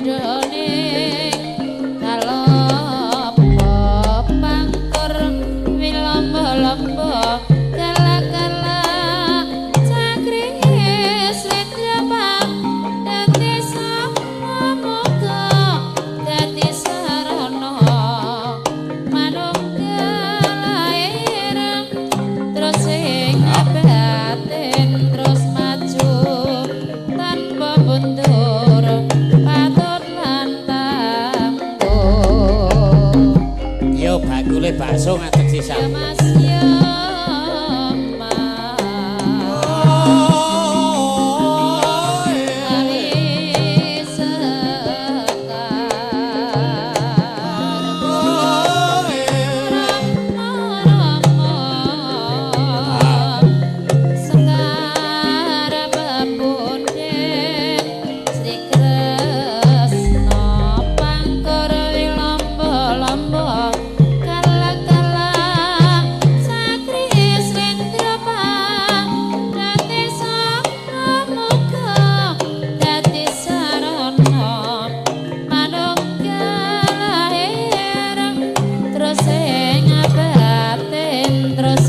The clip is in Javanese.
Dadane kalopo pangkur wilombo-lombo kala-kala cakringe slendra dadi samuga dadi sarana manunggal lair terus ing batin terus maju tanpa mundur patut lan tangguh. Yo bakule bakso ngadeg Ya sisan. Mas.